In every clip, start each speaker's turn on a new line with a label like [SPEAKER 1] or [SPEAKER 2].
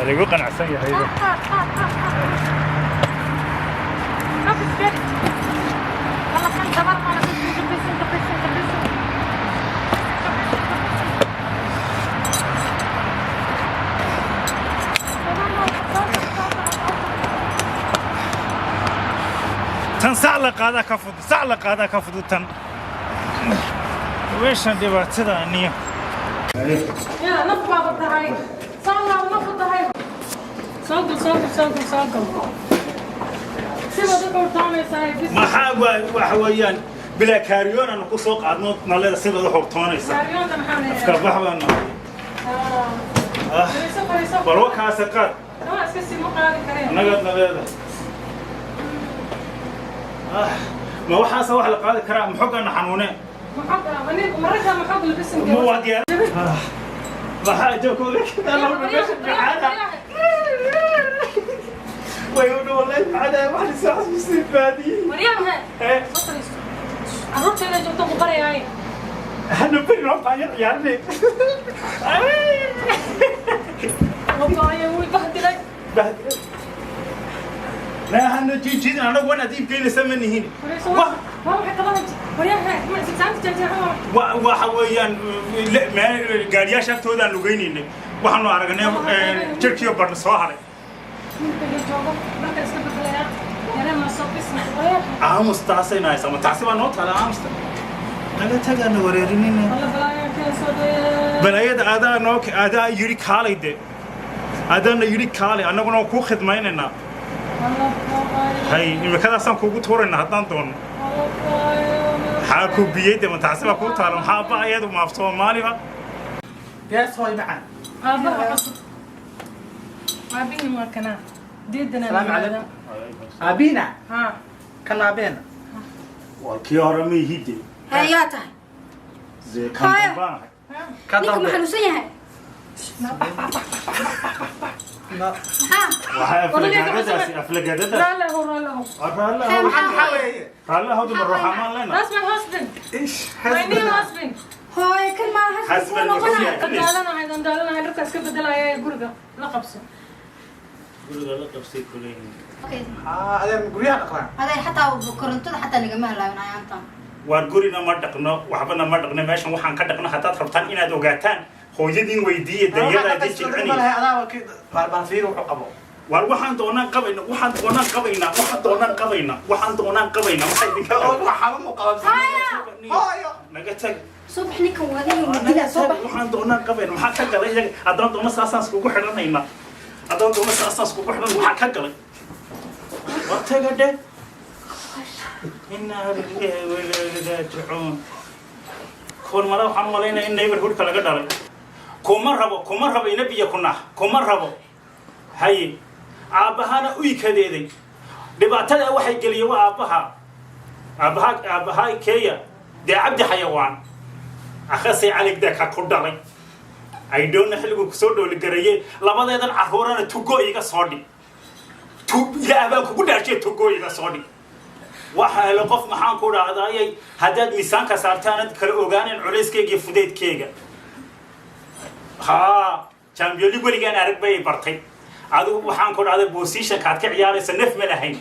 [SPEAKER 1] Waa lagu qanacsan yahay.
[SPEAKER 2] Qaad, qaad, qaad, qaad, qaad. Stop, is ready. Walla kan tabar mala, bisinka, bisinka, bisinka, bisinka. Bisinka, bisinka. Tabar mala, soo soco, soo soco, soo soco.
[SPEAKER 1] Tan sac la qaadaa ka fudud, sac la qaadaa ka fudud tan. Meeshan dhibaatada aniyo.
[SPEAKER 2] Yaa naf baaba tahay. Soo laabo, naf u tahay. Soo gal, soo gal, soo gal, soo gal. Sidaad u xurtoonaysaa, bisinka.
[SPEAKER 1] Maxaa waa waxa weeyaan bilaa kaariyoon aanu ku soo qaadno naleda sidaad u xurtoonaysa.
[SPEAKER 2] Kaaryoonta maxaa la
[SPEAKER 1] Afka
[SPEAKER 2] yidhahdaa?
[SPEAKER 1] bax baan nahay.
[SPEAKER 2] Ah.
[SPEAKER 1] Ah,
[SPEAKER 2] Fariiso, fariiso.
[SPEAKER 1] bal wakaasa qaad.
[SPEAKER 2] Waa iska sii, ma qaadi kareen.
[SPEAKER 1] Annagaad na leedahay. Ah, ma waxaasa wax la qaadi karaa? Ma xoggaana xanuune?
[SPEAKER 2] Maxog ah, ma ragga ma xog la bisinka.
[SPEAKER 1] Ma waa diyaar? Ah, maxaa jabkooda meesha macaana way u dhow wallahi macaana wax la soo xasuustay baadiye.
[SPEAKER 2] Maryaam, he.
[SPEAKER 1] Eh.
[SPEAKER 2] Soo fariiso. Carruurteeda joogto ku barayaaye.
[SPEAKER 1] Hana beri horta ayar ciyaarnay.
[SPEAKER 2] Wabaayo, wuu bahdilay.
[SPEAKER 1] Hana jiijidin, anagu waan adiib geynaysa ma nihin.
[SPEAKER 2] Fariiso. Waa maxay qabanaysa? Maryaam, he, ma sigsaanta jeexjeexan waa maxay?
[SPEAKER 1] Waxa weeyaan gaariyaasha agtoodaan lugaynaynay, waxaanu aragnay jirkiyo badh soo haray.
[SPEAKER 2] Wiilkayga joogo, dharka iska bedelayaa. Yaree ma soo bisinka. Maryaam.
[SPEAKER 1] Aamus, taasayna haysa ma tacsi baa noo taala? Aamusta naga tagaana wareerinina.
[SPEAKER 2] Walla balaayaan keensadee.
[SPEAKER 1] Balaayada adaa noo adaa yidhi kaalay de, adaana yidhi kaalay, annaguna waan kuu khidmaynaynaa.
[SPEAKER 2] Walla balaayaan.
[SPEAKER 1] Hay, imikadaasaan kuugu tuuraynaa haddaan doono.
[SPEAKER 2] Walla balaayaan.
[SPEAKER 1] Maxaa ku biyey de? Ma tacsi baa kuu taala? Maxaa ba ayadu maaf Soomaaliba?
[SPEAKER 3] Yes, hooy macaan.
[SPEAKER 2] Aabaha cusub. Aabihin waa kanaa. Diidana.
[SPEAKER 3] Salaamu calaykum. Aabiina?
[SPEAKER 2] Haa.
[SPEAKER 3] Kan aabeena?
[SPEAKER 1] Waa kii hore ma ihide.
[SPEAKER 4] Hayaa tahay.
[SPEAKER 1] Dee kan
[SPEAKER 4] Hooyo.
[SPEAKER 1] dambaanahay.
[SPEAKER 3] Ka
[SPEAKER 4] Ninka ma
[SPEAKER 3] dambe.
[SPEAKER 4] xanuunsan yahay?
[SPEAKER 3] No.
[SPEAKER 4] Maxaa?
[SPEAKER 1] Waxay aflagaadadaasi aflagaadadaas.
[SPEAKER 2] Raalli ahow, raalli ahow.
[SPEAKER 1] Raalli
[SPEAKER 4] Hee,
[SPEAKER 1] ahow.
[SPEAKER 4] maxaa
[SPEAKER 3] Maxaa
[SPEAKER 4] waaye?
[SPEAKER 3] weeye?
[SPEAKER 1] Raalli ahowdu ma ruuxamaan leena.
[SPEAKER 2] That's my husband.
[SPEAKER 3] Ish,
[SPEAKER 2] My new
[SPEAKER 3] husband.
[SPEAKER 2] husband.
[SPEAKER 4] Hooyo, kan maa husband
[SPEAKER 1] Husband
[SPEAKER 4] kuu noqonaya?
[SPEAKER 1] wuxuu yahay.
[SPEAKER 2] Daalanahay, daalanahay, dharka iska bedelaya ee guriga la qabso.
[SPEAKER 1] Guriga la qabsay kuleeyihiin.
[SPEAKER 4] Okay.
[SPEAKER 3] Ah, adeer, guryaha dhaqnaa.
[SPEAKER 4] Adeer, xataa korontada xataa nagama halaawin ayaantan.
[SPEAKER 1] Waar gurina ma dhaqno, waxbana ma dhaqno. Meeshan waxaan ka dhaqno haddaad rabtaan inaad ogaataan, hooyadiin weydiiya dayada idin jilcinaya.
[SPEAKER 3] Malahay, adaa ki baan fiir wuxuu qabo.
[SPEAKER 1] Waar waxaan doonaan qabayna, waxaan doonaan qabaynaa, waxaan doonaan qabaynaa, waxaan doonaan qabaynaa, waxaa idinka
[SPEAKER 3] Oo waxa mu qabo. Hooyo.
[SPEAKER 1] Naga tag.
[SPEAKER 4] Soo bax, ninkan waadiyo madila, soo bax.
[SPEAKER 1] Waxaan doonaan qabayna, maxaa ka galay iyaga? Haddaan doono saasaan iskugu xidhanaynaa, haddaan doono saasaan iskugu xidhan, maxaa ka galay? Waa taga dhe. Innaa lilaahi wa innaa ilaihi raajicuun. Kuwan mala waxaan u malaynaya in neighborhoodka laga dhalay. Kuma rabo, kuma rabo, ina biyo ku nah, kuma rabo. Haye, aabbahana u ikadeeday dhibaatada waxay geliyeen waa aabbaha, aabbaha, aabbaha keeya dee cabdi xayawaan akhasay caligda ka ku dhalay aydhowna xilligu kusoo dhooligareeyey. Labadeedan carruurana tugo iga soo dhig. Ilaah baan kugu dhaashay, tugo iga soo dhig. Waxa helo qof, maxaan ku dhahdaayay, haddaad miisaanka saartaanad kala ogaanin culayskayga iyo fudaydkeyga. Haa, Champion League weligaan arag bay bartay. Adigu waxaan ku dhahday positionka aad ka ciyaaraysa nef ma lahayn.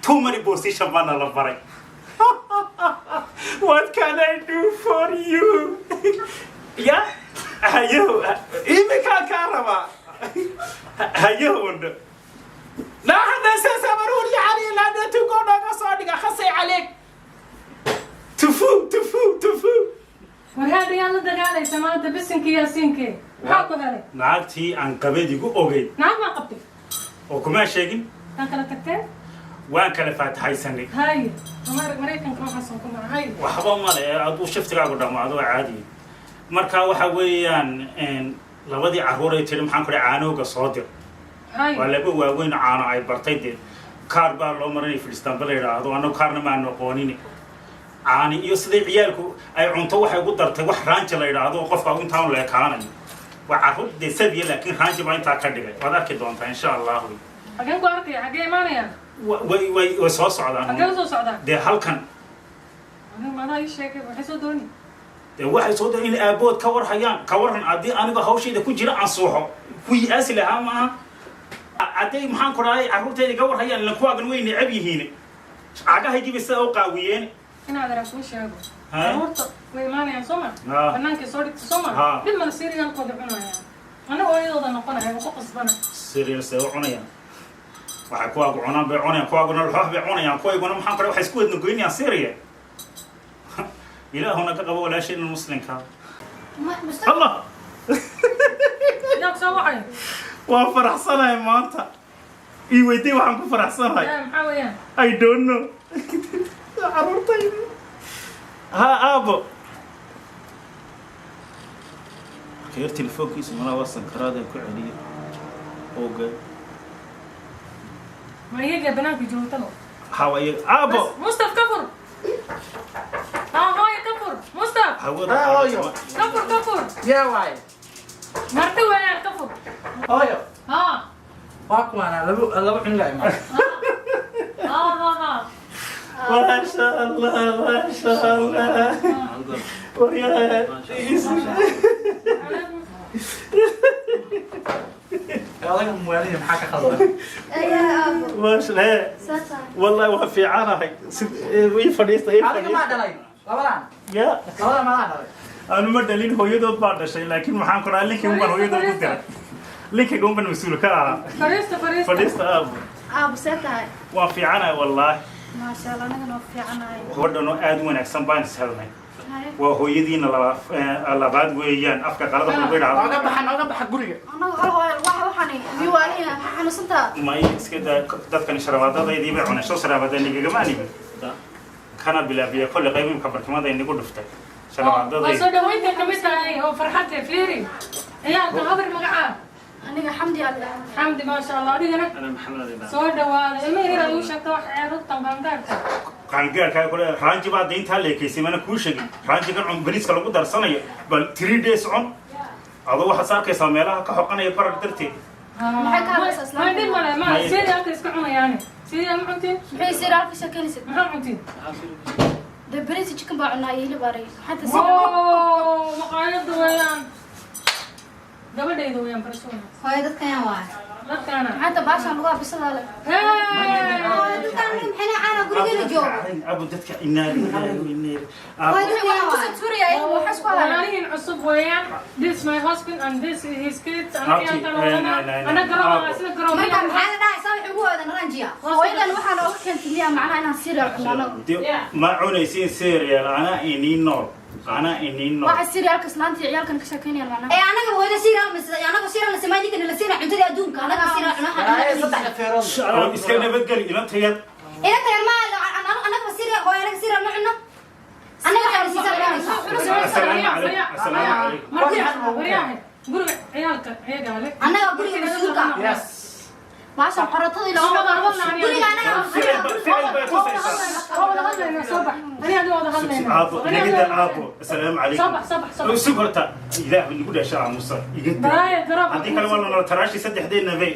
[SPEAKER 1] Too many position baana la baray. What can I do for you? Ya hayo, iminkaan kaa rabaa. Hayo undho لا هذا سامرون يعني لا تقول صادقة خصي عليك تفو تفو تفو.
[SPEAKER 2] Warhaad ayaa la dagaalaysa maanta, bisinkii yaasiinkee, maxaa ku helay?
[SPEAKER 1] Naagtii aan qabeed igu ogeyn.
[SPEAKER 2] Naag maa qabtay?
[SPEAKER 1] Oo kumaa sheegin.
[SPEAKER 2] Taan kala tagteen?
[SPEAKER 1] Waan kala faataxaysanay.
[SPEAKER 2] Haye, Maraykanka waxaasan ku maca, haye.
[SPEAKER 1] Waxba male, aduu shiftigaagu dhamaado waa caadi. Marka waxa weeyaan labadii carruur ay tiri, maxaan ku dhahay, caanooga soo dir.
[SPEAKER 2] Haye.
[SPEAKER 1] Waa laba waaweyn, caano ay bartay dee kaar baa loo marinay fidhistaanba la yidhaahdo, annagu kaarna maan noqoonin. Caani iyo sidii ciyaalku ay cunto waxay ugu dartay wax raanji la yidhaahdo, qofka intaan la ekaanayo. Waa carruur dee sabiya, laakiin raanji baa intaa ka dhigay. Waad arki doontaa insha Allahu.
[SPEAKER 2] Xageen ku arkaya? Xagee imaanayaan?
[SPEAKER 1] Way soo socdaan.
[SPEAKER 2] Xagee usoo socdaan?
[SPEAKER 1] Dee halkan.
[SPEAKER 2] Aniga maadaha ii sheegay waxay soo dooni.
[SPEAKER 1] Dee waxay soo doon in aabood ka war hayaan. Ka waran haddii aniga hawshayda ku jira aan suuxo, kuwii aasi lahaa maaha. Hadday, maxaan ku dhahay, carruurtayda iga warhayaan, ilan kuwaagan way necab yihiin, cagahaygiiba sida u qaawiyeen.
[SPEAKER 2] Inaad arag kuu sheego.
[SPEAKER 1] Ha?
[SPEAKER 2] Carruurta way imaanayaan, soo ma?
[SPEAKER 1] Ha.
[SPEAKER 2] Banaankay soo dhigta, soo ma?
[SPEAKER 1] Ha.
[SPEAKER 2] Dhib male, cerealkooda cunayaan. Annaga hooyadooda noqonaya ku qasbana.
[SPEAKER 1] Cereal say u cunayaan? Waxay kuwaagu cunaan bay cunayaan, kuwaaguna laxoox bay cunayaan, kuwayguna, maxaan ku dhahay, waxay isku wadna goynayaan cereal. Ilaahuna ka qabo walaashayna muslimka.
[SPEAKER 4] Mustafa.
[SPEAKER 1] Allah.
[SPEAKER 2] Yaa ku soo wacay?
[SPEAKER 1] Waan faraxsanahay maanta. Ii weydii waxaan ku faraxsanahay.
[SPEAKER 2] Yaa, maxaa weeyaan?
[SPEAKER 1] I don't know. Carruurtayda. Ha, aabo. Khayr, telefoonkiisa malaa waa sankaraada ku celiya oga.
[SPEAKER 2] Ma iyaga banaanka joogtaba?
[SPEAKER 1] Hawaye, aabo.
[SPEAKER 2] Mustaf, ka fur. Ha, hooyo, ka fur, Mustaf.
[SPEAKER 1] Hawada.
[SPEAKER 3] Ha, hooyo.
[SPEAKER 2] Ka fur, ka fur.
[SPEAKER 3] Yaa waaye?
[SPEAKER 2] Marti weeyaan, ka fur.
[SPEAKER 3] Hooyo.
[SPEAKER 2] Ha.
[SPEAKER 3] Waa kuwaana laba laba cunug ay imaadeen.
[SPEAKER 2] Ha, ha, ha.
[SPEAKER 1] Maasha Allah, maasha Allah. Waryaa.
[SPEAKER 2] Aleykum.
[SPEAKER 3] Odaga muwaalihi maxaa ka khaldan?
[SPEAKER 4] Ayaa aabo.
[SPEAKER 1] Maasha Allah.
[SPEAKER 4] Saa tahay.
[SPEAKER 1] Wallahi waa fiicanahay. Ii fadhiista, ii
[SPEAKER 3] Adiga maa
[SPEAKER 1] fadhiista.
[SPEAKER 3] dhalay labadan?
[SPEAKER 1] Ya.
[SPEAKER 3] Labadan maadaa dhalay?
[SPEAKER 1] Anu ma dhalin, hooyadood baa dhashay, laakiin maxaan ku dhahay, linkii unbaan hooyadood ku diray, linkiga unbaan mas-uul ka ahaa.
[SPEAKER 2] Fariista, fariista.
[SPEAKER 1] Fadhiista, aabo.
[SPEAKER 4] Aabo, see tahay?
[SPEAKER 1] Waan fiicanahay wallaahi.
[SPEAKER 4] Maasha Allah, anaga noo fiicanahay.
[SPEAKER 1] Gabadhan oo aad u wanaagsan baan is helnay.
[SPEAKER 4] Haye.
[SPEAKER 1] Waa hooyadiina labaad weeyaan, afka qalada lagu idhaahdo.
[SPEAKER 3] Nooga baxa, nooga baxa guriga.
[SPEAKER 4] Anaga hal hooyo waxa waxaan miyuu waaliya xanuunsantaa?
[SPEAKER 1] May, iska daa, dadkani sharabaadadaydii bay cunay, soo sharabaada nigagama nimin kana bilaabiya kolle qayb imka barkimada inagu dhuftay.
[SPEAKER 2] Waa
[SPEAKER 1] Sharabaadadayda.
[SPEAKER 2] Soo dhaweynta kamid tahay oo farxad leh. Fiiri ciyaalka. Habar, magacaa?
[SPEAKER 4] Aniga Xamdi alla.
[SPEAKER 2] Xamdi, maasha Allah. Adigana?
[SPEAKER 5] أنا محمد الإمام.
[SPEAKER 2] Soo dhawaada. Ilma yaryar aad ugu sheegta wax ceerurtan qaangaarka.
[SPEAKER 1] Qaangaarkaa kule raanji baa dayntaa leekaysay, mana kuu sheegin raanjigan cun, bariiska lagu darsanayo bal 3 days cun, adoo waxaad arkaysaa meelaha ka xoqanaya barar darteed.
[SPEAKER 4] Maxay ka hadlaysaa islaanta?
[SPEAKER 2] Ma dhib male, ma cerealka iska cunayaane. Cereal ma cuntiin?
[SPEAKER 4] Maxay cereal ka sheekeynaysid?
[SPEAKER 2] Maxaa cuntiin?
[SPEAKER 4] Dee bariis chicken baa cunaa iyo hilib aray xanta cereal.
[SPEAKER 2] Oo maqaayada weeyaan, gabadhayda weeyaan, barasho wanaagsan.
[SPEAKER 4] Hooyo, dadkan yaa waay?
[SPEAKER 2] Dadkaana.
[SPEAKER 4] Maxay baashan lagu abisadaa leh?
[SPEAKER 2] Hey!
[SPEAKER 4] Dadkan maxay caana gurigeena joogo?
[SPEAKER 1] Abu, dadka inaa lillahi wa inaa
[SPEAKER 4] Hooyo, dadkan yaa waay?
[SPEAKER 2] Walaalihiin cusub weeyaan. This is my husband and this is his kids. Ana
[SPEAKER 1] Abti,
[SPEAKER 2] ciyaalkan
[SPEAKER 1] eh,
[SPEAKER 2] wadana.
[SPEAKER 1] na,
[SPEAKER 2] Ana garoob,
[SPEAKER 1] Aabo.
[SPEAKER 2] isna garoob.
[SPEAKER 4] Marka maxaa la dhahay? Saa waxay ugu oodan ranjiya. Hooyadan waxaa nooga keentay miyaa macnaha inaan cereal cuno anagu?
[SPEAKER 1] Ma cunaysiin cereal, anaa iniin nool, anaa iniin nool.
[SPEAKER 4] Waxa cerealka islaanta iyo ciyaalkan ka sheekeynayaan macnaha. Ee anaga hooyada cereal mise anaga cereal la sameeyay, ninkan la siina cuntadii adduunka, anaga cereal cuno.
[SPEAKER 3] Ay, saddex feerood.
[SPEAKER 1] Oo iska nabadgeli ilanta yar.
[SPEAKER 4] Ila tayar ma anaga cereal, hooyo, anaga cereal ma cuno. Anaga waxaa la siisaa cunaysa.
[SPEAKER 1] Asalaamu calaykum, asalaamu calaykum.
[SPEAKER 2] Marka waryahay, guriga ciyaalka iyagaa leh.
[SPEAKER 4] Annaga guriga mas-uulka.
[SPEAKER 3] Yes.
[SPEAKER 4] Baashan qorotadii loo guriga anaga.
[SPEAKER 1] Ficil bay tusaysaa.
[SPEAKER 2] Waa wada hadlaynaa, soo bax. Ani adiga wada hadlaynaa.
[SPEAKER 1] Aabo, inaga daa, aabo, asalaamu calaykum.
[SPEAKER 2] Soo bax, soo bax, soo bax.
[SPEAKER 1] Sug horta, ilaah bay nagu dhasha, aamusa iga daa.
[SPEAKER 2] Balaaya garoob.
[SPEAKER 1] Haddii kale waa lanala taraashi saddexdeedna bay.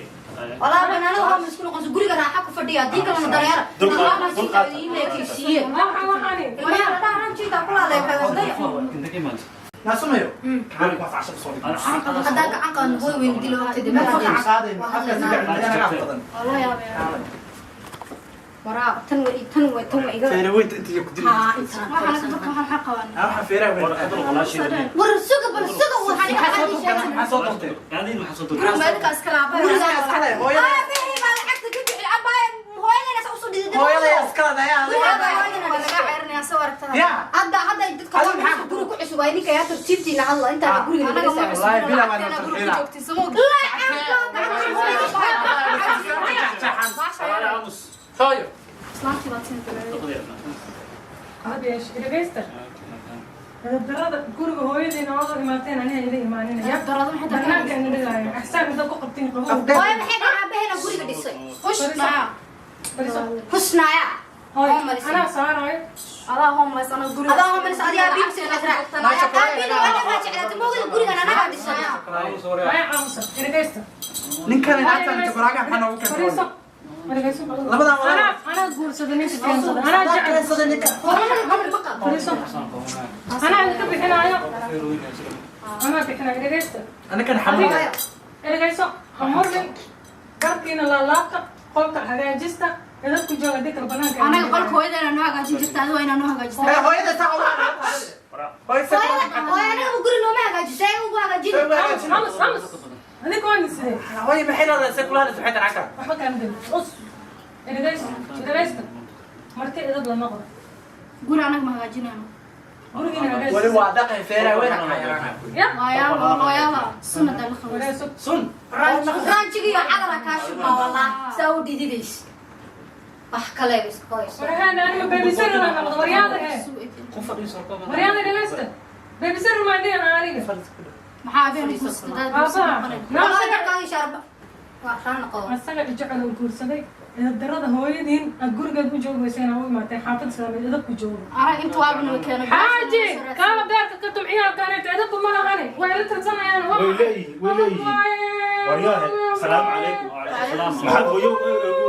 [SPEAKER 4] Walaa banaanada waa masku noqonso, guriga raaxa ku fadhiya, haddii kalena dareera.
[SPEAKER 1] Dulqaad, dulqaad.
[SPEAKER 4] Leekaysiiye.
[SPEAKER 2] Waxa waxaani.
[SPEAKER 4] Ilmaha la dhaha ranjiita kula leekay.
[SPEAKER 3] Naasumayo gacan kuwaas cashar soo dhig.
[SPEAKER 4] Haddaa gacan qaadno, hooy weyn dilo waqti
[SPEAKER 3] Ma gacan qaadayn, afkaas gacan badan.
[SPEAKER 4] Waa loo yaabaya waraa, tan way, tan way, tan way iga.
[SPEAKER 3] Feere weynta inta iyo ku dil.
[SPEAKER 4] Haa, intaan waxaan dadka waxaan qabanaa.
[SPEAKER 3] Waxa feeraha weyn.
[SPEAKER 4] War suga, bal suga, waxaan iga
[SPEAKER 3] Maxaa soo doortay?
[SPEAKER 5] قاعدين محصول.
[SPEAKER 4] Guriga maadka iska laabay.
[SPEAKER 3] Guriga iska leh, hooyada.
[SPEAKER 4] Aabahey baa lacagta ka bixi, abaay hooyadana sa usoo dhigay.
[SPEAKER 3] Hooyada iskala daya. Ya.
[SPEAKER 4] Hadda hadda dadka
[SPEAKER 3] Adiga maxaa
[SPEAKER 4] guriga ku cusub ay ninka yaa tartiibtiina hadla intaana guriga naga saarin.
[SPEAKER 3] Wallaahi bila waan tarxiila. Hooyo.
[SPEAKER 2] Hada yeesh, dhegaysta. Darada guriga hooyadiina waad imaateen, aniga ila imaaninaya. Banaanka ina dhigaayo. Axsaan inta ku qabtiin qabow.
[SPEAKER 4] Hooyo, maxay dhahay? Aabaheena guriga dhisay.
[SPEAKER 2] Fariiso.
[SPEAKER 4] Husnaaya.
[SPEAKER 2] Hooyo, anaa saarayo.
[SPEAKER 4] Adaa homeless, adigaa biibsi aabiina waa jeclaatay moogada gurigan anagaa dhisay.
[SPEAKER 2] Maya, aamusa. Dhegaysta.
[SPEAKER 3] Ninkan inaanta inta baraaga maxaa noogu
[SPEAKER 2] Fariiso.
[SPEAKER 3] keentay?
[SPEAKER 2] Dhegayso.
[SPEAKER 3] Labadan walaal.
[SPEAKER 2] Anaa guursada ninka keensada. Anaa jecel.
[SPEAKER 3] Keensada ninka.
[SPEAKER 2] Fariiso. Anaa idinka bixinaayo. Anaa bixinaayo. Dhegaysta.
[SPEAKER 3] Anakan xanuun.
[SPEAKER 2] Dhegayso. Ha murmin. Dharkiina laalaabta, qolka hagaajista, edadku jooga haddii kale banaanka.
[SPEAKER 4] Anaga qolka hooyadana noo hagaajin jirta, adigo inaa noo hagaajista.
[SPEAKER 3] Hooyada saa uga hooyada.
[SPEAKER 4] Hooyo, anaga guri nooma hagaajisa, ayaga ugu hagaajin.
[SPEAKER 2] Hamus, hamus, adiga waa sidee?
[SPEAKER 3] Hooyo, maxay leedahay? Say kula hadlaysa? Maxay tahay cagta?
[SPEAKER 2] Waxba kaama gelin. Us, dhegaysta, dhegaysta. Marti edad la noqda.
[SPEAKER 4] Guri anaga ma hagaajinayno.
[SPEAKER 2] Gurigiina
[SPEAKER 3] weli
[SPEAKER 2] hagaajista.
[SPEAKER 3] Waa dhaqan feeraha weyn ka.
[SPEAKER 2] Ya.
[SPEAKER 4] Waayaaba, hooyada sunnada la qabaysa.
[SPEAKER 2] Wareyso.
[SPEAKER 3] Sun.
[SPEAKER 4] Raanjiga iyo cadara kaa shubmaa, wallah saa u dhididays wax kale iska qoyso.
[SPEAKER 2] Warhaan, anima babysitter la noqdo? Waryaada he, waryaada, dhegaysta. Babysitter maa dhihan aniga?
[SPEAKER 4] Maxaa habeen ku?
[SPEAKER 2] Asaga ijecel oo guursaday darada hooyadiin aad gurigeed u joogi weysa inaa u imaatay xaafad islaameed edabku joogo.
[SPEAKER 4] Arag inta waabana keeno.
[SPEAKER 2] Xaaji kaaba beerka ka tumciyaalkaanayto, edabku ma lahani, way la tirsanayaan.
[SPEAKER 1] Way leeyihiin, way leeyihiin. Waryaahe, salaamu calaykum. Maxaad hooyo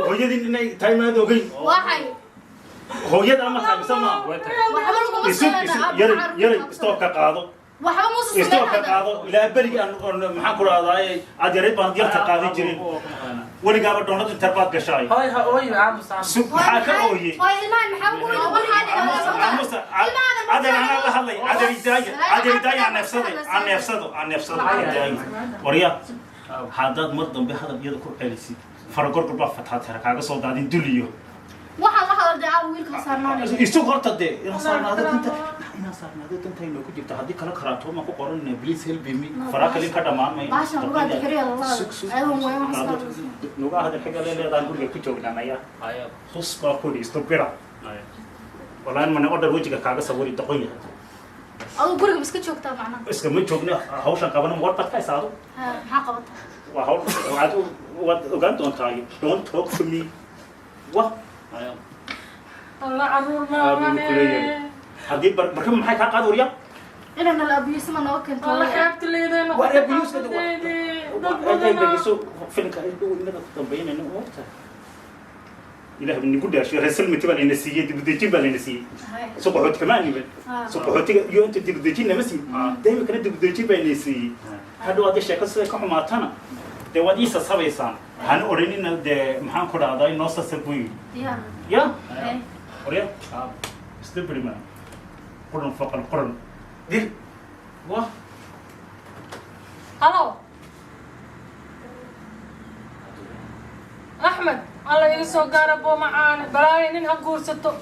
[SPEAKER 1] hooyadiin inay tahay maad ogeyn?
[SPEAKER 4] Waxay
[SPEAKER 1] Hooyada ama tahay mise ma?
[SPEAKER 4] Waxba laguma.
[SPEAKER 1] Isug, isug, yaray, yaray, istoobka qaado.
[SPEAKER 4] Waxba muusa.
[SPEAKER 1] Istoobka qaado. Ilaa berigi aan maxaan ku rahdaay, aad yarayd baan yarta qaadan jirin. Weligaaba doonad intar baad gashaay.
[SPEAKER 3] Hooy, hooy, aamus, aamus.
[SPEAKER 1] Sug, maxaa ka ooyey?
[SPEAKER 4] Hooy, ilmahan maxaa ugu
[SPEAKER 1] Aamusa, adeer, anaa la hadlay. Adeer, idaaya, adeer, idaaya, aan neefsaday, aan neefsado, aan neefsado, idaaya. Warya, haddaad mar dambe hadal iyada ku celisid, faragorgor baa fataatera kaaga soo daadin duliyo.
[SPEAKER 4] Waxaa la hadal dacaa wiilka saarnaanay.
[SPEAKER 1] Isug horta dee, inaa saarnaado danta, inaa saarnaado danta inoo ku jirta. Haddii kala karaato ma ku qoran "Please help me", faraa kali ka dhammaan may.
[SPEAKER 4] Baashan lugaa dixiriya la.
[SPEAKER 1] Sug, sug.
[SPEAKER 4] Ayagoon way wax.
[SPEAKER 1] Nugaa hadal xiga leedahan, guriga ku joognaan ayaa hus baa ku dhiisto bira. Wallahi mana odhar wejiga kaaga sawiri, doqon yahay.
[SPEAKER 4] Adigu guriga ma iska joogtaa macnaha?
[SPEAKER 1] Iskama joogna, hawshan qabana war baad ka haysaado.
[SPEAKER 4] Ha, maxaa qabata?
[SPEAKER 1] Waa hawl waad waad ogaan doontaa. Don't talk to me. Wah.
[SPEAKER 2] Allah, caruur.
[SPEAKER 1] Aad buu ku leeyahay. Haddii barka maxay kaa qaadi, warya?
[SPEAKER 4] Inaan nala abiyusma noo keento.
[SPEAKER 2] Allah, xeebta leedahay.
[SPEAKER 1] War abuse-ka
[SPEAKER 2] dad
[SPEAKER 1] ay
[SPEAKER 2] badanaa.
[SPEAKER 1] Dhegeyso, filimka ay dhow inaga ku dambeynayna oogta. Ilaah baa nagu dhaashay, resettlement baa layna siiyey, dibudejin baa layna siiyey. So qaxooti kama aniban, so qaxootiga iyo inta dibudejin nama siin, dee imikana dibudejin baa layna siiyey. Hadhow haddii sheeko sida ka xumaatana, dee waad ii sasabaysaan. Hana odhanina dee, maxaan ku dhahdaa, inoo sasab buu yidhi.
[SPEAKER 4] Ya.
[SPEAKER 1] Ya warya, isla ma quran faqal quran
[SPEAKER 3] Dil.
[SPEAKER 1] Wah.
[SPEAKER 2] Halo, Axmed, alla ii soo gaara boo macaane. Balaayo nin ha guursato,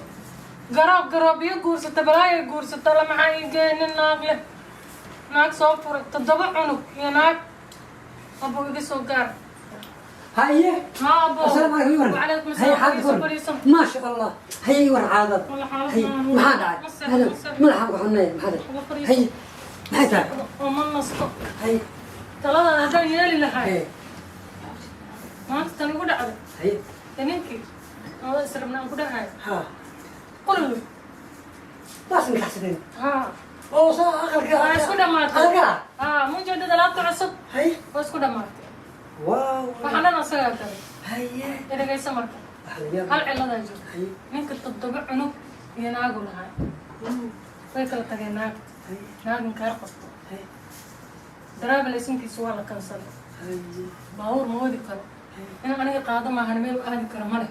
[SPEAKER 2] garoob garoob iyo guursato, balaayo guursato. Alla, maxaa ii geeyay nin naag leh, naag soo furay, toddoba cunug iyo naag? Abo, iga soo gaar.
[SPEAKER 5] هيا.
[SPEAKER 2] Ha, abo.
[SPEAKER 5] السلام عليكم يورن.
[SPEAKER 2] وعليكم
[SPEAKER 5] هيا.
[SPEAKER 2] السلام.
[SPEAKER 5] حالك؟
[SPEAKER 2] fariiso, fariiso.
[SPEAKER 5] ما شاء الله، هيا يورن عادة.
[SPEAKER 2] والله حالك.
[SPEAKER 5] هيا، ما داعي. هلا. مدحان ku xunay, maxaa
[SPEAKER 2] Uga fariiso.
[SPEAKER 5] هيا، maxay tahay?
[SPEAKER 2] Oo ma nasto.
[SPEAKER 5] هيا.
[SPEAKER 2] Taladaada haddaan yeeli lahay
[SPEAKER 5] هيا.
[SPEAKER 2] maanta tan igu dhacday.
[SPEAKER 5] هيا.
[SPEAKER 2] De ninkii oo israbna aan ku dhahay
[SPEAKER 5] ها.
[SPEAKER 2] qulul.
[SPEAKER 5] taas nikaxsadeen?
[SPEAKER 2] Ha.
[SPEAKER 5] Oo soo aqalka.
[SPEAKER 2] Waa isku dhamaatay.
[SPEAKER 5] Aqalka.
[SPEAKER 2] Ha, mujeedada alaabta cusub.
[SPEAKER 5] هيا.
[SPEAKER 2] Waa isku dhamaatay.
[SPEAKER 5] واو.
[SPEAKER 2] Waxaan dhan asagaa galay.
[SPEAKER 5] هيا.
[SPEAKER 2] Dhegaysa marka.
[SPEAKER 5] هيا.
[SPEAKER 2] Hal ciladaa jirta.
[SPEAKER 5] هيا.
[SPEAKER 2] Ninka toddoba cunug iyo naagu lahaa, way kala tageen naagta.
[SPEAKER 5] هيا.
[SPEAKER 2] Naag inkaar qabto.
[SPEAKER 5] هيا.
[SPEAKER 2] Driver license-kiisu waa la kansalay.
[SPEAKER 5] هيا.
[SPEAKER 2] Baabuur ma wadi karo, in aniga qaado maahan meel u aadi karo male.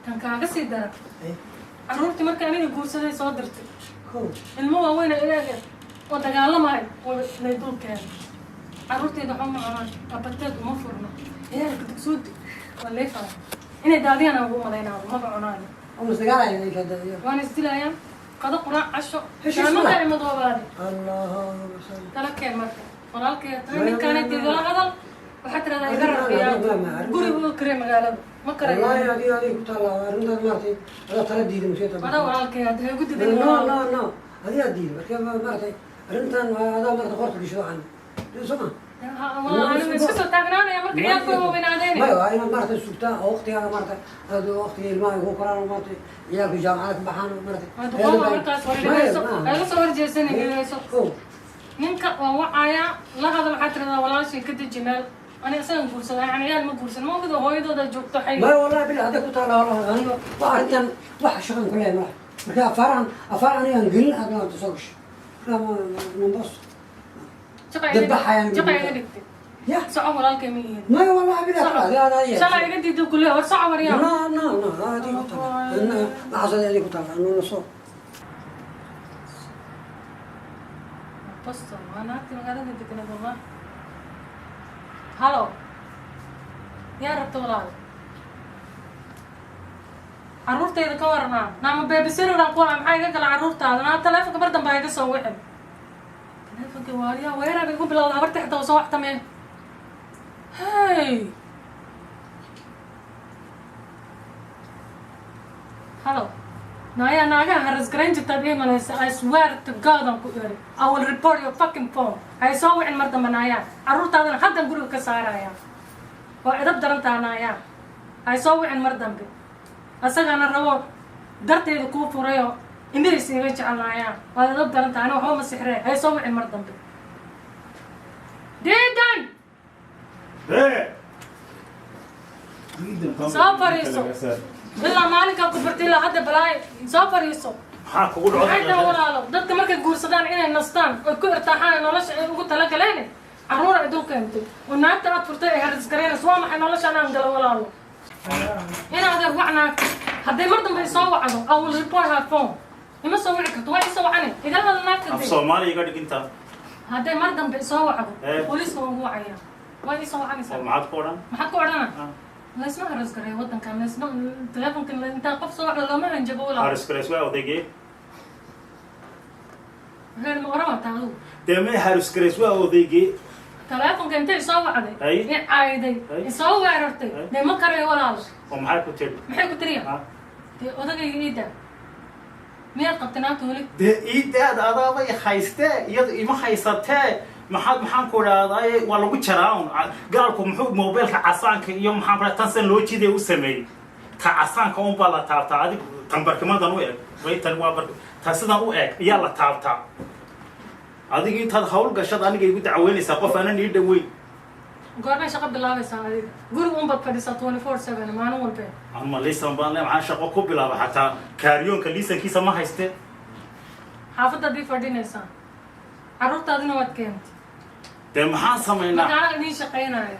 [SPEAKER 2] Tan kaaga sii daran,
[SPEAKER 5] هيا.
[SPEAKER 2] carruurtii marka aniga guursaday soo dirtay
[SPEAKER 5] kow.
[SPEAKER 2] ilmo waaweyn ilaah oo dagaalamayo lay dul keenay. Carruurteyda waxba ma cunaan, abateed uma furno, ciyaalka dugsuudi waa lay fara inay daadiyaan aan ugu malaynaado, maba cunaan.
[SPEAKER 5] oo masdagaalaya ay ka dadiyo.
[SPEAKER 2] Waana isdilayaan qado, quraac, casho.
[SPEAKER 5] Heshiis
[SPEAKER 2] maalmaha
[SPEAKER 5] ma leh.
[SPEAKER 2] ay madoobaade.
[SPEAKER 5] اللهم صل.
[SPEAKER 2] Tala keen marka, walaalkay tahay, ninkaana igala hadal. Waxaa tirahdaa iga rafiyaa, guriga u karee, magaalada ma karayo.
[SPEAKER 5] والله هذه هذه كنت الله arrintaas maartay adaa tala diiday musheeta.
[SPEAKER 2] Adaa walaalkay hadda ha igu didan.
[SPEAKER 5] No, no, no, adigaa diiday marka maartay arrintan adaa maartay qorta gasho waxaan soo ma.
[SPEAKER 2] Anigu iska soo taagnaanaya marka ciyaalku waa weynaadeen.
[SPEAKER 5] Maya, waa inaad maartay sugtaa oo waqtigaaga maartay aad waqtiga ilmaha ku koraan oo maartay ciyaalku jaamacada ka baxaan oo maartay.
[SPEAKER 2] Waa duqooba markaas hore. Dhegeyso, ha iga soo horjeesan, dhegeyso.
[SPEAKER 5] Kow.
[SPEAKER 2] Ninka waan wacayaa, la hadal. Waxaa tirahdaa walaashay ka deji meel. Ani isagan guursada, yani ciyaal ma guursan, ma ogido hooyadooda joogto xay.
[SPEAKER 5] Maya, wallahi billahi hadday ku taala, wallahi aniga waa arrintan wax shaqan ku leeyahay malaha. Marka afaarahan afaar anigaan gelin aad maanta soo gasho, marka nambos
[SPEAKER 2] Jaqa
[SPEAKER 5] dadbaxayaan.
[SPEAKER 2] Jaqa iga dhigtay.
[SPEAKER 5] Ya.
[SPEAKER 2] Soco, walaalkay ma ihin.
[SPEAKER 5] Maya, wallahi bilahi adi adaa yeeshay.
[SPEAKER 2] Shalay iga diido kule, war soco waryaa.
[SPEAKER 5] No, no, no, adiga ku taala, waxaas adiga ku taala, nuuna soo.
[SPEAKER 2] Boston waa naagtii magaalada deganeed wallah. Halo, yaa rabta walaal? Carruurtayda ka waranaa naama babysitter ku ah? Maxaa iga gala carruurtaada? Naa taleefonka mar dambe ha iga soo wicin. Taleefonka waaliyaa weerar igu bilowda, habartii xitaa waa soo waxtamee. Hey, halo, naayaa naagaha harass garayn jirtaad ii malaysa? I swear to God aan ku iri, I will report your fucking phone. Hay soo wicin mar dambe naayaa. Carruurtaadana haddan guriga ka saaraya. Waa edab darantaa naayaa. Hay soo wicin mar dambe. Asagana rabo darteeda kuu furayoo indhihiisa iga jecel naayaa. Waad edab darantaa, ani waxba ma sixree. Hay soo wicin mar dambe. Diidan. Soo fariiso. Ilaa maalinkaa ku bartay ilaa hadda balaayo. Soo fariiso.
[SPEAKER 1] Maxaa kugu
[SPEAKER 2] Maxay tahay?
[SPEAKER 1] dhaco?
[SPEAKER 2] Walaalo, dadka markay guursadaan inay nastaan oy ku irtaaxaan nolosha ay ugu talagaleen, carruur ay dul keentay oo naagta aad furtay ay harass garaynayso, waa maxay noloshaan aan galo walaalo? In adeer, wac naagta. Hadday mar dambe soo wacdo, I will report her phone. Ima soo wici karto, waa isoo wacane, igala hadla naagta.
[SPEAKER 1] Af
[SPEAKER 2] Dee.
[SPEAKER 1] Soomaaliya iga dhiginta.
[SPEAKER 2] Hadday mar dambe soo wacdo,
[SPEAKER 1] Eh.
[SPEAKER 2] booliiska waan ugu wacaya. Waa isoo wacanaysaa.
[SPEAKER 1] Oo maxaad ku odhan?
[SPEAKER 2] Maxaad ku odhana?
[SPEAKER 1] Ah.
[SPEAKER 2] Laysma harass gareeyo waddankan, laysma telefonkan intaa qof soo wacdo looma hanjabo walaalo.
[SPEAKER 1] Harass garays waa odaygee.
[SPEAKER 2] Reer ma oran wataa adigu?
[SPEAKER 1] Dee may, harass garays waa odaygee.
[SPEAKER 2] Telefonka intay soo wacday,
[SPEAKER 1] Ay.
[SPEAKER 2] i cayday,
[SPEAKER 1] Ay.
[SPEAKER 2] i soo weerartay.
[SPEAKER 1] Ay.
[SPEAKER 2] Dee ma karayo walaalo.
[SPEAKER 1] Oo maxay ku tidhi?
[SPEAKER 2] Maxay ku tiriya?
[SPEAKER 1] Ah.
[SPEAKER 2] Dee odagayga iida miyaad qabtay naagta weli?
[SPEAKER 1] Dee iidaad adaabay haystee, iyadu ima haysatee. Maxaad, maxaan ku idhahdaa, waa lagu jaraa un. Gaalku muxuu mobilka casaanka iyo maxaan ku tan san loo jiday u sameeyey? Ta casaanka un baa la taabtaa. Adig tan barkimadan u eg way, tan waa bar, ta sidan u eg ayaa la taabtaa. Adiga intaad hawl gashad aniga igu dacweynaysaa qof aanan ii dhaweyn.
[SPEAKER 2] Goormay shaqo bilaabaysaa adiga? Guriga unbaad fadhisaa 24/7 maalin walbe.
[SPEAKER 1] Ama liisan baan le, maxaan shaqo ku bilaaba? Xataa kaaryoonka liisankiisa ma hayste.
[SPEAKER 2] Xaafaddaad ii fadhinaysaa, carruurtaadina waad keentay.
[SPEAKER 1] Dee maxaan samaynaa?
[SPEAKER 2] Marka anaa idiin shaqaynaya.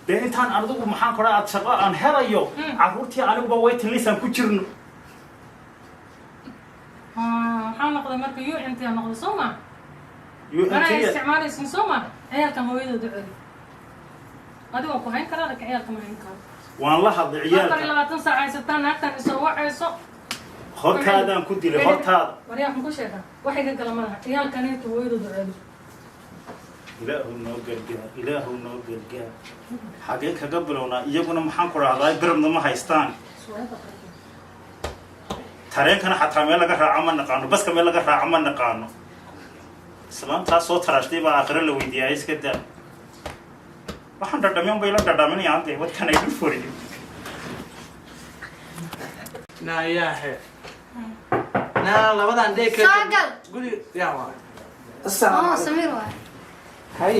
[SPEAKER 1] Dee intaan adigu, maxaan ku dhaha, aad shaqo aan helayo, carruurtii aniguba waiting list aan ku jirno.
[SPEAKER 2] Waxaa noqday marka UNT aa noqday, soo ma?
[SPEAKER 1] UNT.
[SPEAKER 2] Manaa isticmaalaysin, soo ma? Ciyaalkan hooyadooda celi. Adiga waan ku hayn karaa, laakiin ciyaalka ma hayn karo.
[SPEAKER 1] Waan la hadlay
[SPEAKER 2] afar iyo
[SPEAKER 1] ciyaalka.
[SPEAKER 2] labaatan saac haysataa naagtan isoo wacayso.
[SPEAKER 1] Hortaadaan ku dilay, hortaada.
[SPEAKER 2] Waryaa, waxaan ku sheegaa wax iga gala malaha. Ciyaalkanayta hooyadooda celi.
[SPEAKER 1] Ilaahu noo gargaar, Ilaahu noo gargaar. Xagee kaga bilownaa? Iyaguna, maxaan ku rahdaa, birabna ma haystaan, tareenkana xataa meel laga raaco ma naqaano, baska meel laga raaco ma naqaano. Islaantaas soo taraashtay baa aakhiro la weydiiyaa. Iska daa, waxaan dhadhamin bay la dhadhaminayaan. Dee what can I do for you?
[SPEAKER 3] Naayahe, naa labadan dhee.
[SPEAKER 4] Soo gal.
[SPEAKER 3] Guri yaa waa?
[SPEAKER 4] Oo Samiir waay.
[SPEAKER 6] Hay.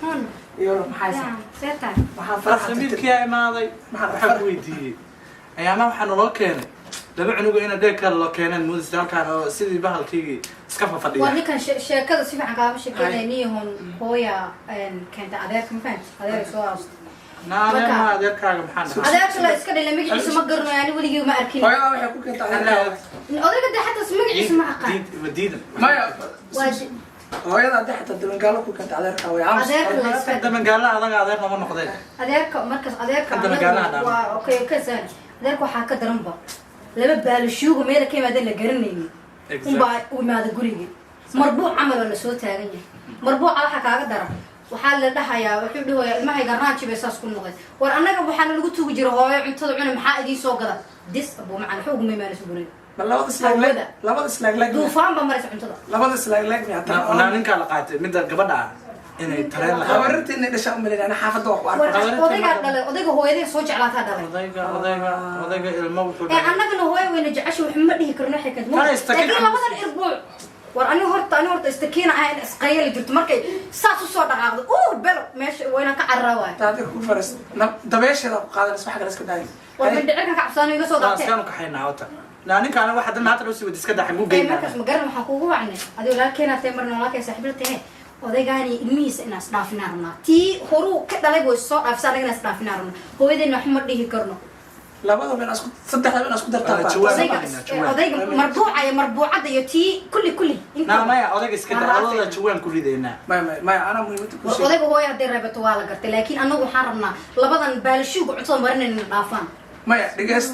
[SPEAKER 4] Hun.
[SPEAKER 6] Iyo maxay?
[SPEAKER 4] See tahay?
[SPEAKER 6] Waxaan faraxa.
[SPEAKER 3] Samiirkiyaa imaaday. Waxaan ku weydiiyey, ayaamaha waxaa naloo keenay laba cunugo ina dhee kale loo keeneen muudis halkaan oo sidii bahalkiigii iska
[SPEAKER 4] Waa
[SPEAKER 3] fafadhiya.
[SPEAKER 4] Ninkan sheekada si fiican kaama sheekeynaya niyahon. Hooya keenta adeerka, ma fahanti? Adeer soo aastay.
[SPEAKER 3] Naa adeer ma adeerkaaga maxaa dhahaa?
[SPEAKER 4] Adeerka la iska dhalay magaciisa ma garanayo, ani weligii ma arkin.
[SPEAKER 6] Hooyada waxay ku keentay adeerkaaga.
[SPEAKER 4] Odayga dee xataa magaciisa ma aqaan.
[SPEAKER 3] Ma diidan.
[SPEAKER 6] Maya.
[SPEAKER 4] Waa
[SPEAKER 6] Hooyada haddii xataa dabangaalo ku keentay adeerkaaga way aamus.
[SPEAKER 4] Adeerka la iska
[SPEAKER 3] Damangaala adaga adeer lama noqdeen.
[SPEAKER 4] Adeerka markaas adeerka
[SPEAKER 3] Hadda magaalaha
[SPEAKER 4] anagu
[SPEAKER 3] dhaama.
[SPEAKER 4] Waa okay, okay, adeerka waxaa ka daranba laba baalashuuga meela ka yimaadeen la garanaynin unbaa u imaada gurigii marbuuc camal oo lasoo taagan yahay. Marbuuca waxaa kaaga dara, waxaa la dhahayaa, wuxuu dhahayaa ilmahayga raanji bay saas ku noqday. War annaga waxaana lagu tugi jira hooyo cuntada cuna, maxaa idiin soo gada dis abuu macan waxba uguma imaanayso guriga.
[SPEAKER 6] Ma labada islaag leeg, labada islaag leeg.
[SPEAKER 4] Duufaan baa maraysa cuntada.
[SPEAKER 6] Labada islaag leeg mi hataa.
[SPEAKER 3] Naa ninkaa la qaatay midda gabadha ah inay tareen la
[SPEAKER 6] Habarinta inay dhashaa umalin, ana xaafadda waa ku
[SPEAKER 4] War
[SPEAKER 6] arkay.
[SPEAKER 4] odaygaa dhalay, odayga hooyadee soo jeclaataa dhalay.
[SPEAKER 3] Odayga ilmo wuxuu
[SPEAKER 4] Ee annagana hooyo wayna jecesha, wax ma dhihi karno, waxay
[SPEAKER 3] Kana
[SPEAKER 4] kad
[SPEAKER 3] istakiin.
[SPEAKER 4] Laakiin labadan irbuuc, war ani horta, ani horta istakiina ah in isqayali jirto markay saas usoo dhaqaaqdo belo meesha waa inaan ka cararaa waayo.
[SPEAKER 6] Taadi ku faras dabeesheeda ku qaadanaysa, wax kale iska daay.
[SPEAKER 4] War mindhicirkan ka cabsaano iga soo daatee.
[SPEAKER 3] Iskaanu kaxaynaa horta. Naa ninkaana waxa dan maanta loo sii wada iska daa, xaguu
[SPEAKER 4] Ee
[SPEAKER 3] geynaa?
[SPEAKER 4] Markaas ma garan waxaan kuugu wacnay adigo walaalkeenaa tahay, marna walaalkeen saaxiibla tahay. Odaygaani ilmihiisa inaan isdhaafinaa rabnaa. Tii horuu ka dhalay way soo dhaafisa, annaga inaan isdhaafinaa rabnaa. Hooyadeenna waxma dhihi karno.
[SPEAKER 6] Labadaba inaa isku, saddexdaba inaa isku dartaa.
[SPEAKER 3] Ah, jawaab.
[SPEAKER 4] Odayga
[SPEAKER 3] Jawaan.
[SPEAKER 4] odayga marbuuca iyo marbuucadda iyo tii kulli kulli.
[SPEAKER 3] Naa maya, odayga iska daa.
[SPEAKER 4] Waan
[SPEAKER 3] Labada
[SPEAKER 4] raafayna.
[SPEAKER 3] jawaan ku ridaynaa.
[SPEAKER 6] Maya, maya, maya, anaa muhiimadda ku
[SPEAKER 4] War
[SPEAKER 6] sheegay.
[SPEAKER 4] odayga hooyo hadday reebato waa la gartay, laakiin annagu waxaan rabnaa labadan baalashuuga cuntada marinayna dhaafaan.
[SPEAKER 6] Maya, dhegeyst,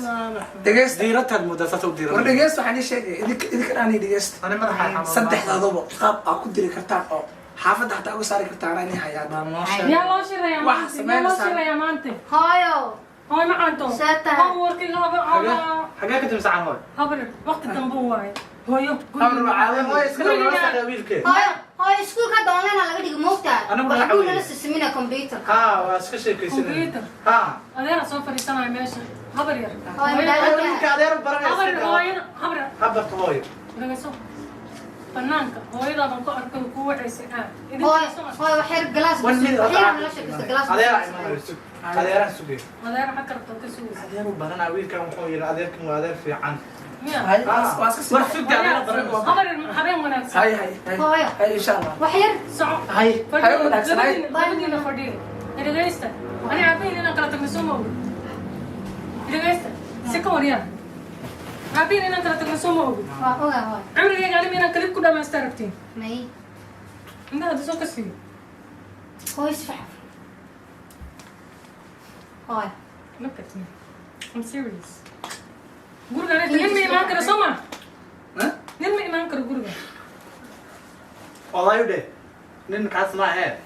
[SPEAKER 6] dhegeyst.
[SPEAKER 3] Diirataad moodaa, saas u
[SPEAKER 6] War
[SPEAKER 3] diiran.
[SPEAKER 6] dhegeyst, waxaan ii sheegay idinka, idinka dhaani, dhegeyst.
[SPEAKER 3] Ani madaxa xanuun.
[SPEAKER 6] Saddexdaaduba qaab aa ku diri kartaan oo xaafadda xataa uga saari kartaan inay hayaan.
[SPEAKER 2] Yaa loo shirayaa
[SPEAKER 6] Wax
[SPEAKER 2] maanta? Yaa loo
[SPEAKER 6] samaynaysaa.
[SPEAKER 2] shirayaa maanta?
[SPEAKER 4] Hooyo.
[SPEAKER 2] Hooy macaanto.
[SPEAKER 4] See tahay?
[SPEAKER 2] Homeworkiga haba haba.
[SPEAKER 3] Xagee ka timsacan, hooy?
[SPEAKER 2] Habar waqti dambe waaye, hooyo.
[SPEAKER 3] Habar waa hooy, iska
[SPEAKER 2] Guriga.
[SPEAKER 3] dhaw wiilkee.
[SPEAKER 4] Hooyo, hooyo, iskuulka hadda online laga dhigi moogtaa.
[SPEAKER 3] Anigu
[SPEAKER 4] Waxbuu
[SPEAKER 3] lacag
[SPEAKER 4] nala
[SPEAKER 3] weeye.
[SPEAKER 4] sisimina computer.
[SPEAKER 3] Ha, waa iska sheekaysanay.
[SPEAKER 2] Computer.
[SPEAKER 3] Ha.
[SPEAKER 2] Adeera soo fadhiisanaya meesha, habar yar.
[SPEAKER 4] Hooyo,
[SPEAKER 2] Hooyo-
[SPEAKER 4] madaalada.
[SPEAKER 3] Wiilka adeer baranaya.
[SPEAKER 2] Habar yar, hooyada, habar yar.
[SPEAKER 3] Habarta, hooyo.
[SPEAKER 2] Dhagayso, banaanka hooyadaa baan ku arkay oo kuu wacaysay aad.
[SPEAKER 4] Hooyo.
[SPEAKER 2] Idinka.
[SPEAKER 4] Hooyo, waxyar galaas.
[SPEAKER 3] One minute.
[SPEAKER 4] Waxyar nala sheekaysta galaas.
[SPEAKER 3] Adeera imanaayo, sug. Adeeraan sugay.
[SPEAKER 2] Adeera xagga rabta ka sugaysa.
[SPEAKER 3] Adeer u baranaa wiilkan, wuxuu yidhi adeerkan waa adeer fiican.
[SPEAKER 2] Miya?
[SPEAKER 6] Hay, waa iska
[SPEAKER 3] War
[SPEAKER 6] sii.
[SPEAKER 3] sugta, adeer baranaysa.
[SPEAKER 2] Habar yar, habeen wanaagsan.
[SPEAKER 6] Hay, hay, hay.
[SPEAKER 4] Hooyo.
[SPEAKER 6] Hay, insha Allah.
[SPEAKER 4] Waxyar.
[SPEAKER 2] Soco.
[SPEAKER 3] Hay.
[SPEAKER 2] Fadhiyo.
[SPEAKER 6] Hay wanaagsan, hay.
[SPEAKER 2] Labadiina fadhiyo, dhegaysta. Ani aabihiin inaan kala tagno soo ma ogi. Dhegaysta, si ka waryaa, aabihiin inaan kala tagno soo ma ogi.
[SPEAKER 4] Waa ogaa, hooyo.
[SPEAKER 2] Cimrigayga anima inaan kalib ku dhamaysta rabtiin?
[SPEAKER 4] May.
[SPEAKER 2] Indhaha hadda soo ka siiyo.
[SPEAKER 4] Hooyo, si fiican. Hooyo.
[SPEAKER 2] Look at me, I'm serious. Guriga aniga nin ma imaan karo, soo ma?
[SPEAKER 3] Huh?
[SPEAKER 2] Nin ma imaan karo guriga.
[SPEAKER 3] Odayu dheh, nin kaas ma ahee.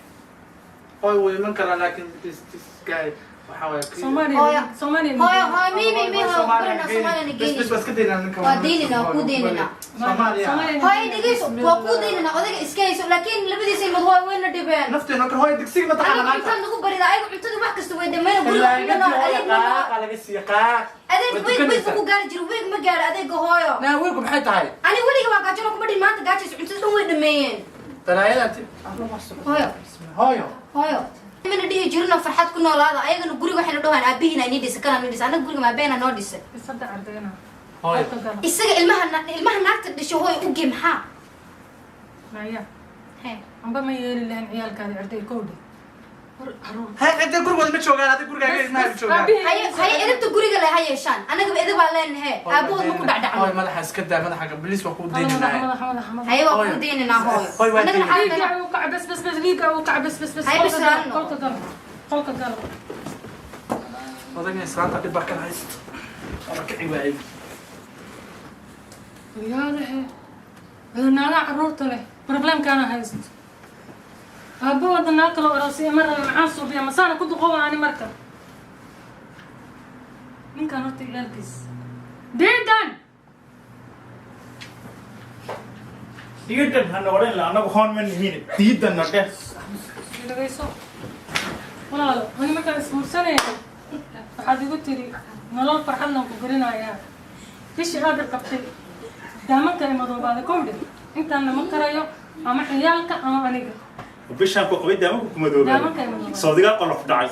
[SPEAKER 3] Hooy, wuu iman karaa, laakiin this guy waxaa waaye
[SPEAKER 2] Soomaaliya.
[SPEAKER 4] Hooyo.
[SPEAKER 2] Soomaaliya.
[SPEAKER 4] Hooyo, hooyo, mi mi mi, hooyo, gurina Soomaaliya
[SPEAKER 3] Bas
[SPEAKER 4] geeni.
[SPEAKER 3] bas, waa iska daynaa ninka.
[SPEAKER 4] Waa daynina, waa kuu daynina.
[SPEAKER 3] Soomaaliya.
[SPEAKER 4] Hooyo, dhegeyso, waa kuu daynina. Odayga iska hayso, laakiin labadiisa ilmood hooyo wayna dhibeen.
[SPEAKER 3] Nafteena kar, hooy, digsiga ma taqaana
[SPEAKER 4] Aniga
[SPEAKER 3] maanta?
[SPEAKER 4] cuntada nagu barida, ayaga cuntada wax kasta way dhameyn guriga.
[SPEAKER 3] Talaagada
[SPEAKER 4] Cuntada
[SPEAKER 3] hooyo
[SPEAKER 4] adeeg ma
[SPEAKER 3] qaaqa laga siiya qaaq.
[SPEAKER 4] Adeeg
[SPEAKER 3] Way
[SPEAKER 4] weeg weeg
[SPEAKER 3] tukanaysaa.
[SPEAKER 4] ku gaari jiro, weeg ma gaaro adeega, hooyo.
[SPEAKER 3] Naa, weelku maxay tahay?
[SPEAKER 4] Aniga weliga waa gaajona kuma dhin maanta gaajayso, cuntada dhan way dhameeyeen.
[SPEAKER 3] Talaayada ti.
[SPEAKER 4] Hooyo.
[SPEAKER 3] Hooyo.
[SPEAKER 4] Hooyo, mana dhihi jirino farxad ku noolaada? Ayagana guriga waxayna dhahaan aabihiina inii dhisay, kana inii dhisay. Anaga guriga maabeena noo dhisay?
[SPEAKER 2] Saddex ardayna.
[SPEAKER 3] Hooyo.
[SPEAKER 2] Qolka gala.
[SPEAKER 4] Isaga ilmaha ilmaha naagta dhasho, hooyo, uge maxaa?
[SPEAKER 2] Maya.
[SPEAKER 4] He.
[SPEAKER 2] Amba ma yeeli lahayn ciyaalkaadi arday kowdhe war caruur.
[SPEAKER 3] Hay, cidda gurigooda ma joogaan, adiga gurigaaga ilmaha ma joogaan.
[SPEAKER 4] Haye haye, edabta guriga le ha yeeshaan. Anagaba edab baa leenahe, aabahood ma ku
[SPEAKER 3] Hooyo,
[SPEAKER 4] dhacdhacno.
[SPEAKER 3] madaxa iska daa, madaxa bilis waa kuu
[SPEAKER 2] madaxa
[SPEAKER 3] daynanaya.
[SPEAKER 2] Madaxa, madaxa, madaxa.
[SPEAKER 4] Haye, waa
[SPEAKER 3] Hooyo.
[SPEAKER 4] kuu deyninaa, hooyo.
[SPEAKER 3] Hooyo, waa
[SPEAKER 4] Annagana
[SPEAKER 3] deynina.
[SPEAKER 2] Dhiigga uu kaca, bas bas bas, dhiigga uu kaca, bas bas bas.
[SPEAKER 4] Haye, bas
[SPEAKER 2] Qolka gala.
[SPEAKER 4] raadno.
[SPEAKER 2] Qolka gala, qolka gala.
[SPEAKER 3] Odayga islaanta dhib baa kala haysta. Waa kici waayey.
[SPEAKER 2] Yaalahe, naagaha caruurta leh problemkaana haysto. Aabahooda naag kaloo aroosay ma raba. Maxaan suubiya? Masaana ku duqooba ani marka ninkan horta ciyaalkiis diidan.
[SPEAKER 1] Diidan hana odhan la, annagu hoon ma nihiin, diidanna dheh.
[SPEAKER 2] Dhagayso walaalo, ani markaan isguursanaya waxaad igu tiri nolol farxadnan ku gelinayaa. Bishii aad i qabtay daamanka i madoobaaday kowdhe. Intaanna ma karayo, ama ciyaalka ama aniga.
[SPEAKER 1] Bishaan ku qabay daamanku ku madoobaaday.
[SPEAKER 2] Daamanka ay madoobaaday.
[SPEAKER 1] Sawdigaa qolof dhacay.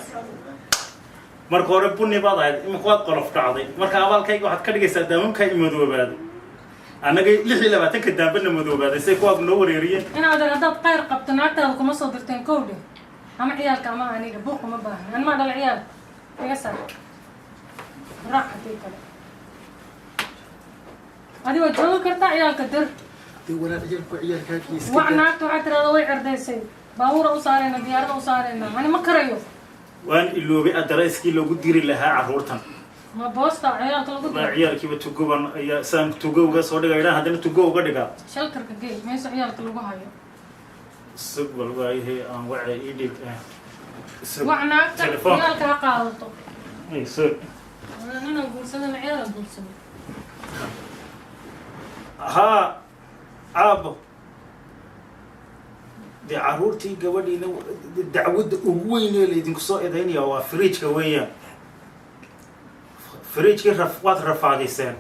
[SPEAKER 1] Marka hore bunni baad ahayd, imika waad qolof dhacday. Marka abaalkayga waxaad ka dhigaysaa daamankaa i madoobaaday. Annaga 26-ka daambana madoobaaday, say kuwaad noo wareeriyeen.
[SPEAKER 2] Inaad haddaad khayr qabto naagtaada kuma soo dirteen kowdhe. Ama ciyaalka ama aniga, buuq uma baahna. Animaa dhala ciyaal? Iga saar, raac. Haddii kale adi waad joogi kartaa, ciyaalka dir. Wac naagta, waxaa tirahda way cerdaysay, baabuura u saarayna, diyaarada u saarayna. Ani ma karayo.
[SPEAKER 1] Waan iloobay adareyskii loogu diri lahaa carruurtan.
[SPEAKER 2] Ma boosta ciyaalka lagu
[SPEAKER 1] Walaa
[SPEAKER 2] diro?
[SPEAKER 1] Ciyaalkiiba tugoban ayaa saan tugo uga soo dhigay, idhaan haddana tugo uga dhigaa.
[SPEAKER 2] Shelterka gey, meesha ciyaalka lagu hayo.
[SPEAKER 1] Sug bal, waayahay, aan wacay, ii dhib sug.
[SPEAKER 2] Wac naagta.
[SPEAKER 1] Telefoon.
[SPEAKER 2] Ciyaalka ha qaadato.
[SPEAKER 1] Ay, sug.
[SPEAKER 2] Ninaan guursadana ciyaala guursado.
[SPEAKER 1] Haa aabbo, dee carruurtii gabadhiina dacwadda ugu weyn ee laydinku soo eedaynaya waa fridgeka weeyaan. Fridgekii raf waad rafaadiseen.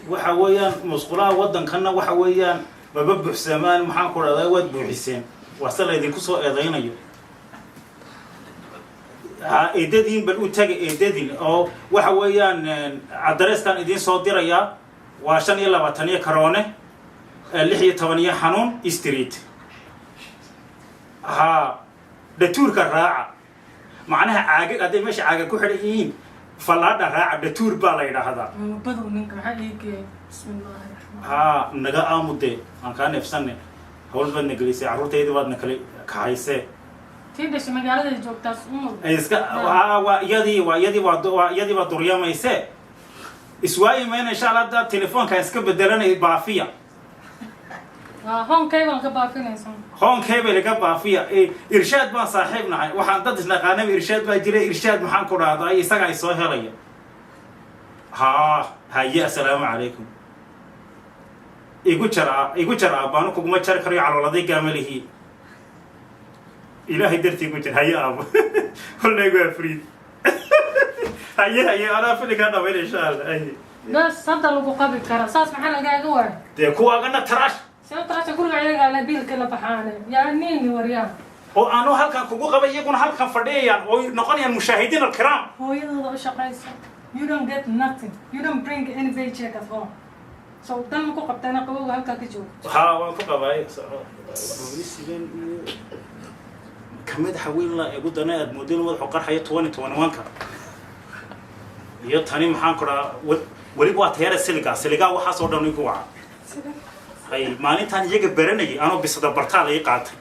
[SPEAKER 1] Waxa weeyaan musqulaha waddankanna waxa weeyaan maba buuxsamaan, maxaan ku dhahdaa, waad buuxiseen. Waa se laydinku soo eedaynayo. Ha, eedadiin bal u taga, eedadin oo waxa weeyaan adreeskan idiin soo dirayaa waa 25 iyo karoone. 16 iyo Xanuun Street. Haa, dhatuurka raaca, macnaha caagag hadday meesha caaga ku xidhan yihiin, fallaadha raaca, dhatuur baa la yidhaahdaa.
[SPEAKER 2] Badow ninka maxaa ii geeyay? Bismillaahi raxmaan.
[SPEAKER 1] Haa, naga aamude, aan kaa neefsanne. Hawl baadna gelisay, carruurtaydi baadna kala kaxaysee.
[SPEAKER 2] Tii dhashay magaalada joogtaas umud.
[SPEAKER 1] Ay iska waa iyadii, waa iyadii, waa iyadii baa duryamayse. Iswaayi mayna, insha Allah. Hadda telefoonka iska bedelanay, baafiya.
[SPEAKER 2] Waa hoonkay baan ka baafinaysa.
[SPEAKER 1] Hoonkee laga baafiya. Irshaad baan saaxiib nahay, waxaan dad isnaqaanaba. Irshaad baa jira, Irshaad maxaan ku dhahdaa, isaga ay soo helaya. Haa, haye, assalaamu calaykum. Igu jar, igu jar. Aabbaanu kuguma jari karayo, calooladay gaamalihi. Ilaahay dartii igu jar. Haye aabo, holnaygu waa friid. Haye, haye, anaa filikaa dhamayn, insha Allah. Haye.
[SPEAKER 2] Bas, hadda lagu qabi kara saas, maxaa lagaaga waay?
[SPEAKER 1] Dee kuwaagana trash.
[SPEAKER 2] Sababta guriga iyagaa la biilka la baxaane, yaa niini waryaa.
[SPEAKER 1] Oo aanu halkan kugu qabay, iyaguna halkan fadhiyayaan oo noqonayaan mushaahidiin alkiraam.
[SPEAKER 2] Hooyadooda u shaqayso. You don't get nothing, you don't bring any paycheck at home, so dan ma ku qabtana qabowga halkaa ka joogo.
[SPEAKER 1] Haa, waan ku qabaay. Sideen ka madaxa weyn la igu dana aad moodo inuu madaxu qarxayo 2021-ka iyo tani, maxaan ku dhahaa, weliba waa tayara siligaa siligaa, waxaas oo dhan igu waca. Hay, maalintaan iyaga baranayay anoo bisada bartaa la ii qaatay.